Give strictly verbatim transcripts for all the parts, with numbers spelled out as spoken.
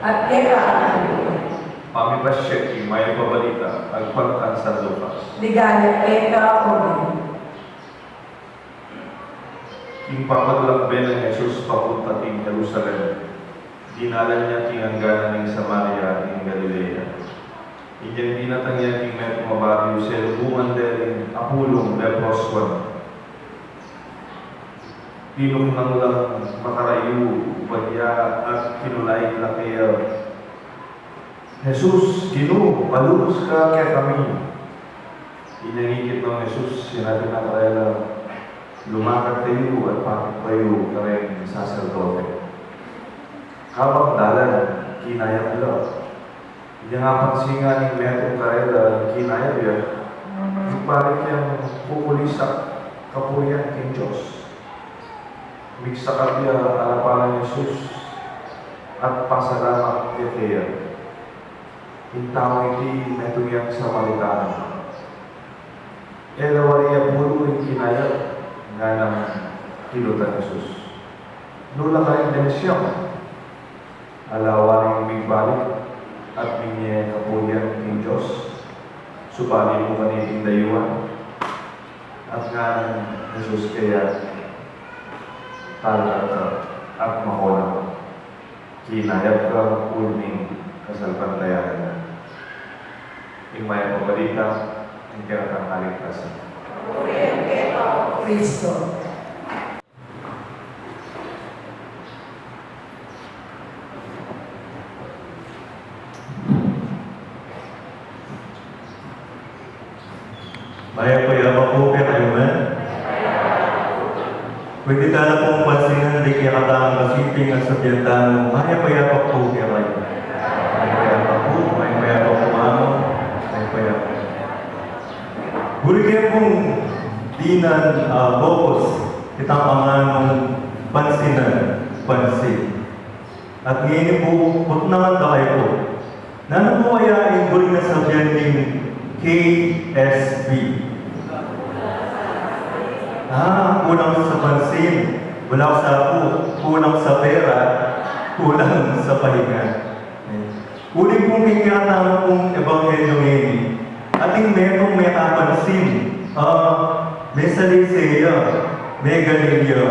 At keka. Pamipasya king Mayap a Balita agpang kang San Lucas. Ligaya keka, O Ginu. King pamaglakbe nang Jesus papunta king Jerusalem, dinalan ya king angganan ning Samaria at ning Galilea. Inyang dinatang ya king metung a baryu, selubungan de ring apulung leproswan. Tinuknang lang makarayu, ubat ya at kinulaing la keya, "Jesus, Ginu, palubus ka kekami." Inyang ikit nang Jesus, sinabi na karela, "Lumakad kayu at pakit kayu kareng saserdote." Kabang dalan, kinayap la. Inyang apansin ngan ning metung karela ing kinayap ya, nagpalit yang kukulisak kapurian king Dios. Migsakab ya, alapan nang Jesus at pasalamat ya keya. Ing taung iti metung yang Samaritano. E la wari apulu ring kinayap, nganang kilutan Jesus, "Nu la karin deng siyam?" Ala waring migbalik at minie kapurian king Dios, subali mu kaniting dayuan. At nganang Jesus keya, "Talakad ka at makola ka. Kinayap ka, uli ning kasalpantayanan." Ing Mayap a Balita ning kekatang kaligtasan. Kristo. Mayap a yabak pu kekayu ngan. Pwede tala pung pansinan deng kekatamung kasiping at sabian tana, "Mayap a yabak pu kekayu. Mayap a yabak pu, mayap a yabak pu, Among, mayap a yabak pu." Buri ke pung dinan, ah, logos, itang amanung pansinan, pansin. At ngeni pu, kutnan da kayu pu, nanu pu kaya ing buri nang sabian ning K S P? Ah, kulang sa pansin. Wala sa pu, kulang sa pera, kulang sa pahinga. Eh, uli pung kekatamu pung ebanghelyo ngeni, atin metung mekapansin, ah, mesalese ya, megaling ya,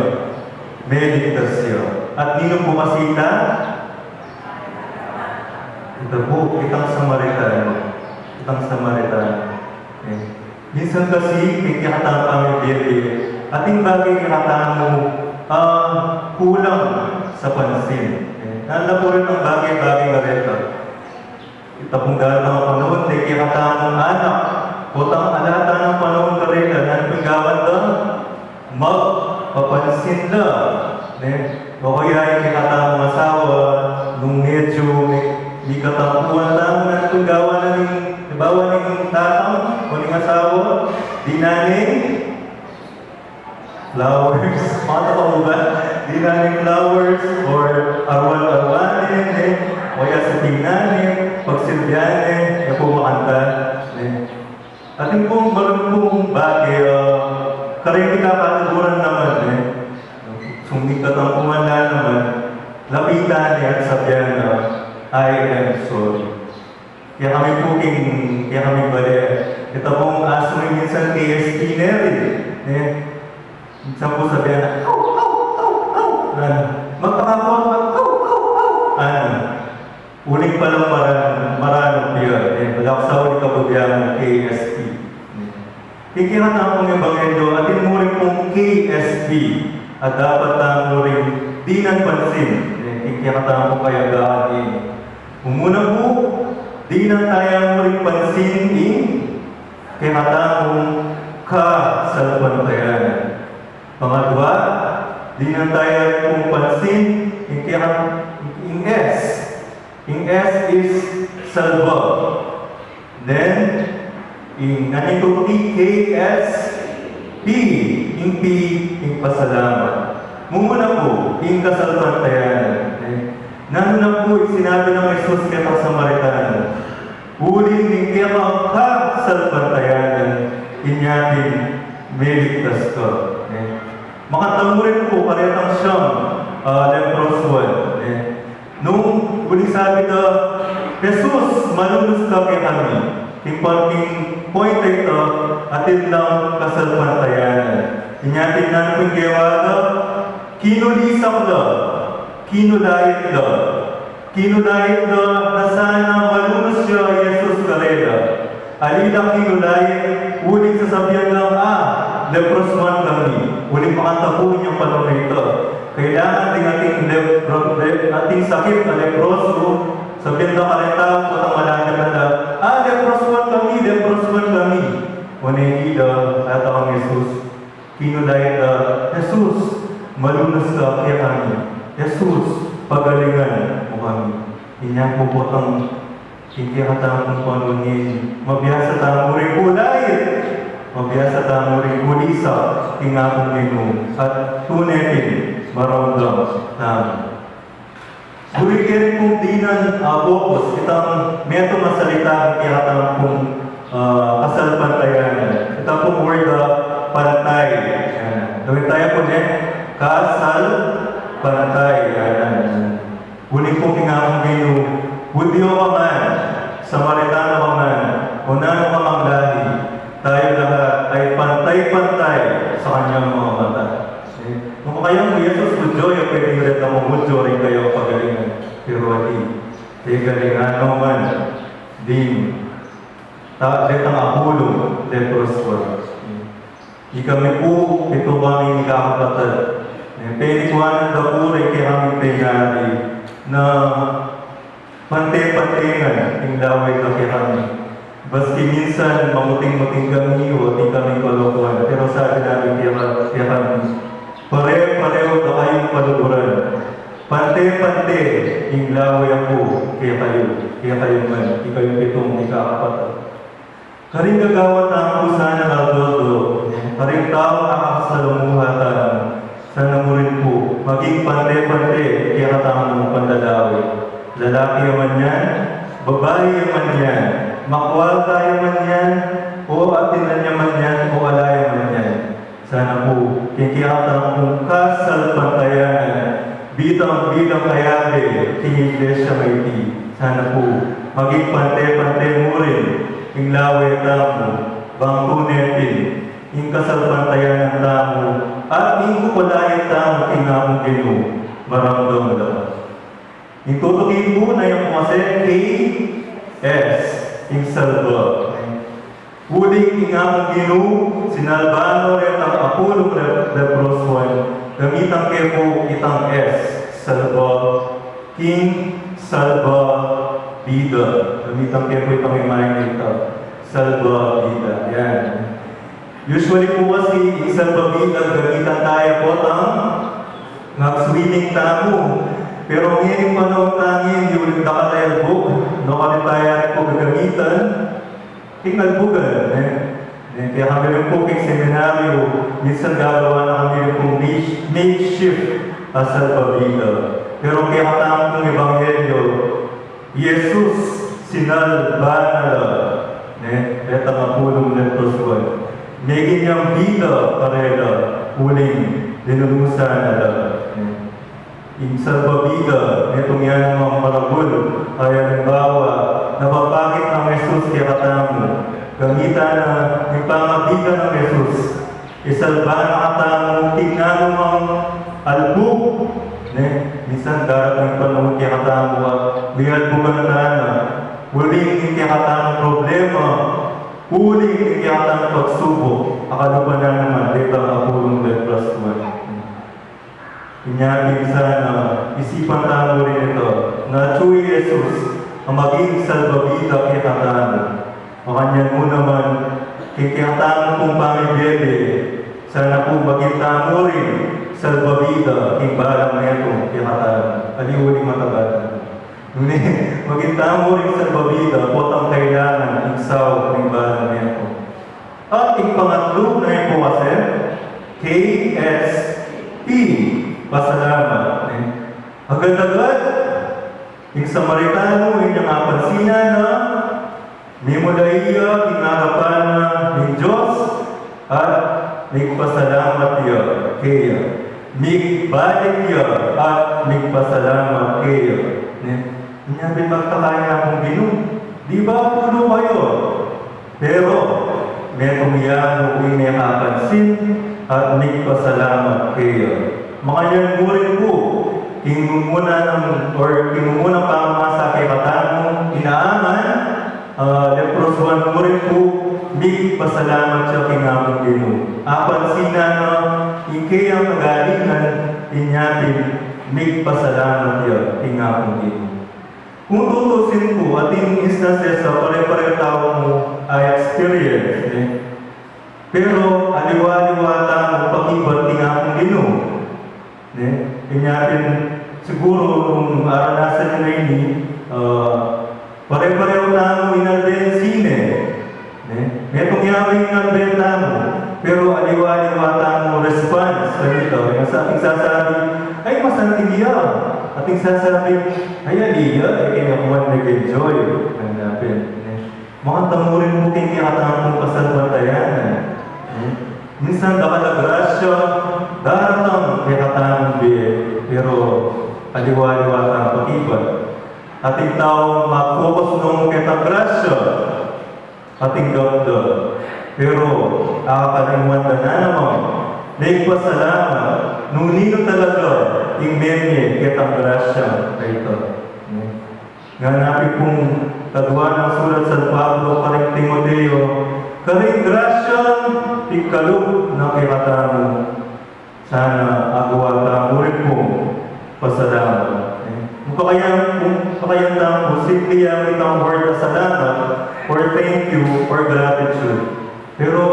meligtas ya. At ninu pu kasi ita? Ita pu, itang Samaritano. Itang Samaritano. Eh, minsan kasi, king kekatamu pung bie, atin bagay kekatamu, ah, kulang sa pansin. Eh, nanu pu rin ing bagay-bagay kareta? Ita pung daratang a panaun, deng kekatamung anak, potang ala tang panaun karela, nanu pung gawan da? Magpapansin la, ne? O kaya ing kekatamung asawa, nung medyu mi-, mikatampuan tamu, nanu pung gawan na ning, halimbawa ning tatang o ning asawa, dinan ning flowers. Mata pa mu ba? Dinan ning flowers or arwan-arwanin, ne? O kaya sipingnan, ne? Pagsilbian, ne? E pu makanta, ne? Atin pung maragul pung bage, ah, kareng kekatamu naman, ne? Sumikatang kuman na naman, lapitan ne at sabian na, "I am sorry." Kaya kami pu king, kaya kami bale, ita pung asu mi minsan K S P ne rin, ne? Minsan pu sabian na, "Aw, aw, aw, aw." Ano? Magpakapot, mag-aw, aw, aw. Ano? Uling palang maran-, maranop ya, ne? Balak sa uli kabubian K S P. King kekatamu pung ebanghelyo, atin mu rin pung K S P, at dapat tamu rin dinan pansin, ne? King kekatamu pung kayagaan ini. Mumuna pu, dinan taya mu rin pansin ing kekatamung kasalpantayanan. Pangadwa, dinan taya rin pung pansin ing keka-, ing S. Ing S is salba. Then, ing nanu ing tutuki, K S P, ing P, ing pasalamat. Mumuna pu, ing kasalpantayanan. Eh, nanu na pu ing sinabi nang Jesus kekang Samaritano? Uling ning kekang kasalpantayanan, inya atin meligtas ka. Eh, makanta mu rin pu karetang siyang, ah, leproswan. Eh, nung uling Sabi da, "Jesus, malunus ka kekami." King point, king point a ita, atin lang kasalpantayanan. Inya tinanong king kewa da, kinulisa la, kinulayat la. Kinulayat la na sana malunus ya i Jesus karela. Ali la kinulayat, uling sasabian lang, "Ah, leproswan kami." Uling makantapu inyang panahun a ita. Kailangan ding ating lepro-, le-, ating sakit a leproso, sabian da kareng tau, potang malapit na da, "Ah, leproswan kami, leproswan kami." One ida, ata kang Jesus. Kinulayat da, "Jesus, malunus ka kekami. Jesus, pagalingan mu kami." Inya pu potang king kekatamung panahun ngeni, mabiasa tamu ring kulayat, mabiasa tamu ring kulisa king Apung Ginu, at tune pin maramdam tamu. Buri ke rin pung dinan, ah, focus itang metung a salita king kekatamung, ah, kasalpantayanan. Ita pung word, ah, pantay. Ayan. Gawin tamu pu ne, kasalpantay. Ayan. Uling pu king Apung Ginu, Hudyo ka man, Samaritano ka man, o nanu ka mang lahi, tayo lahat ay pantay-pantay sa kanyang mga mata. Eh, nung kayang Jesus Hudyo, ya pwede rin tamu Hudyo rin kayang pagalingan. Pero ali, e galingan no man ding ta-, detang apulung leproswan. Ikami pu, pitu kaming magkakapatad. E, penikuanan da pu rin kekaming penari na pante-pante ngan ing lawe da kekami. Maski minsan mamuting-muting kami o atin kaming kalokuan, pero sabi na rin keka-, kekami, "Pare-pareho da kayung paluguran. Pante-pante ing lawe da pu kekayu, kekayu man, ikayung pitung magkakapatad." Karing gagawan tamu sana, Arnoldo, karing taung akakasalamuha tamu, sana mu rin pu maging pante-pante ing kekatamung panlalawe. Lalaki ya man yan, babai ya man yan, makwalta ya man yan, o atinan ya man yan, o ala ya man yan. Sana pu, king kekatamung kasalpantayanan, bitang-bitang kayabe king Iglesia a iti, sana pu, maging pante-pante mu rin ing lawe tamu, bang tune pin ing kasalpantayanan tamu, at ing kukulayat tamu king Apung Ginu, maramdam da. Ing tutuki pu na yang pumase, K S, ing salba. Uling ing Apung Ginu, sinalba na retang apulung le-, leproswan, gamitan ke pu itang S, salba, king salbabida. Gamitan ke pu itang imahe na ita, salbabida. Yan. Usually pu kasi, ing salbabida, gamitan taya potang mag-swimming tamu. Pero ngeni ing panahun ta ngeni, uling dakal a albug, nukarin taya pu gagamitan king albugan, e. E, kaya kami rin pu king seminaryo, minsan gagawa na kami rin pung make-, makeshift a salbabida. Pero kaya kekatamu pung ebanghelyo, Jesus, sinalba na la, ne, retang apulung leproswan. Meging yang bida karela, uling linunusan na la, ne. Ing salbabida, netung yan mang maragul a alimbawa, na papakit nang Jesus kekatamu. Gamitan na ing pamabida nang Jesus. Isalba na katamu king nanu mang albug, ne? Minsan darating ing panahun kekatamu a mialbugan tana, uling ing kekatamung problema, uling ing kekatamung pagsubuk, akalupa na naman detang apulung leproswan. Inya pin sana, isipan tamu rin ita, na atyu i Jesus a maging salbabida kekatamu. Makanyan mu naman, king kekatamung pamibie, sana pu maging tamu rin salbabida king balang metung kekatamu. Ali uling matabat na. Nune, maging tamu ring salbabida, potang kailangan ing saup ning balang metung. At ing pangatlu na ing pu kasi, K S P, pasalamat, ne? Agad-agad, ing Samaritano, inyang apansinan na, mimula iya king arapan na ning Dios, at migpasalamat iya keya. Migbalik iya at migpasalamat keya. Ne? Inya pin, magtaka ing Apung Ginu, di ba pulo kayu? Pero metung ya mu ing mekapansin at migpasalamat keya. Makanyan mu rin pu, king mumuna nang, or king mumuna nang pamamasa kekatamu, ing aman, ah, leprosuan mu rin pu, migpasalamat ya king Apung Ginu. Apansinan na ing keyang kagalingan, inya pin migpasalamat ya king Apung Ginu. Kung tutusin pu, atin instances a pare-parehu tamu a experience, ne? Pero aliwa-aliwa tamu pakibat king Apung Ginu, ne? Inya pin siguru nung aranasan yu na ini, ah, pare-parehu tamu inalbe ing sine, ne? Metung ya ring inalbe tamu, pero aliwa-aliwa tamu response kanita. May ating sasabi, "Ay, masanting ya." Ating sasabi, "Ay, ali ya, e kaya kuman nag-enjoy." Ganyan pin, ne? Makanta mu rin pu king kekatamu pung kasalpantayanan, ne? Minsan dakal a grasya daratang kekatamu, be, pero aliwa-aliwa tamu pakibat. Atin taung mag-focus nung ketang grasya, atin gapda. Pero akakalingwan da na namang migpasalamat nung ninu talaga ing memie ketang grasya a ita. Ngana pin pung kadua nang sulat San Pablo karing Timoteo, karing grasyang pigkalub na kekatamu, sana agawa tamu rin pung pasalamat. Nung pakayan, nung pakayan tamu, simpli ya itang word a salamat, or thank you, or gratitude. Pero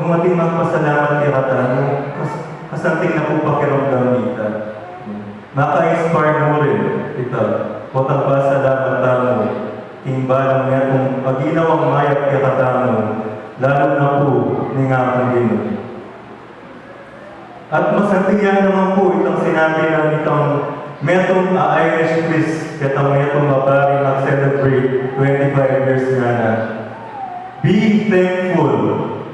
nung atin magpasalamat kekatamu, kas-, kasanting na pu pakiramdam nita. Maka-inspire mu rin ita. Potang pasalamat tamu king balang metung a ginawang mayap kekatamu, lalu na pu ning Apung Ginu. At masanting ya naman pu itang sinabi na nitang metung a Irish priest ketang metung a pari a nag-celebrate twenty-five years, ngana, "Be thankful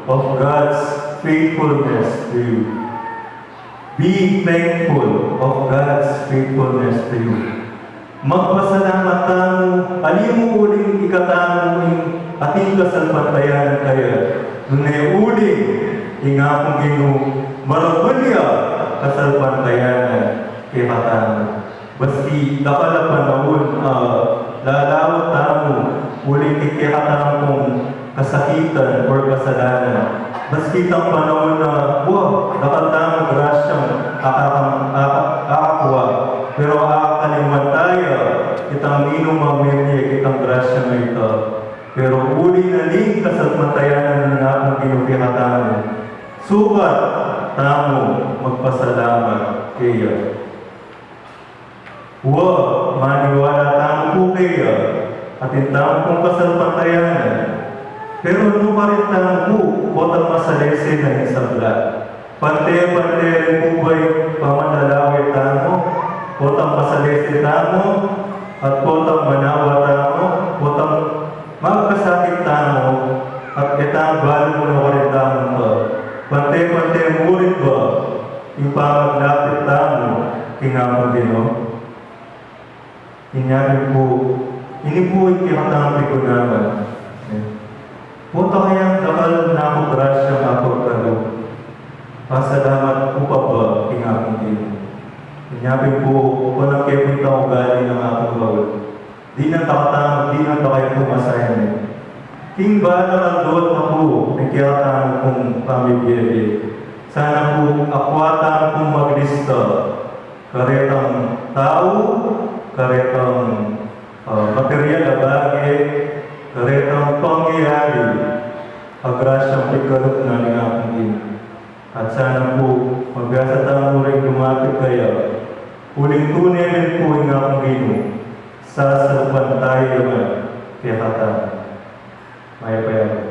of God's faithfulness to you." Be thankful of God's faithfulness to you. Magpasalamat tamu, ali mu uling ikatamu ing ating kasalpantayanan kaya, nune uling ing Apung Ginu maragul ya kasalpantayanan kekatamu. Maski dakal a panaun, ah, lalawat tamu uling king kekatamu pung kasakitan or kasalanan. Maski itang panaun a, wa, dakal tamung grasyang akakam-, aka-, akakua, pero akakalingwan taya itang ninumang memie ketang grasya a ita. Pero uli na ning kasalpantayanan ning Apung Ginu kekatamu, sukat tamu magpasalamat keya. Wa, maniwala tamu pu keya, atin tamu pung kasalpantayanan. Pero nukarin tamu pu, potang masalese na ing sabla. Pante-pante rin pu ba ing pamanlalawe tamu? Potang masalese tamu, at potang manawa tamu, potang magkasakit tamu, at e tamu balu nung nukarin tamu pa. Pante-pante mu rin ba ing pamaglapit tamu king Apung Ginu? Inya pin pu, ini pu ing kekatamung pigunawan. Pota kayang dakal na kung grasyang apagkalub, pasalamat ku pa ba king Apung Ginu? Inya pin pu, kunang kekung ugali nang Apung Raul. Dinan ta katamu, dinan ta kaya pung assignment. King balang aldo at napu, ning kekatamung pamibie-bie, sana pu akua tamu pung maglista karetang tau, karetang, ah, material a bage, karetang pangyayari a grasyang pigkalub na ning Apung Ginu. At sana pu, mabiasa tamu ring lumapit kaya, uling tune rin pu ing Apung Ginu sasalpantayanan kekatamu. Mayap a yabak.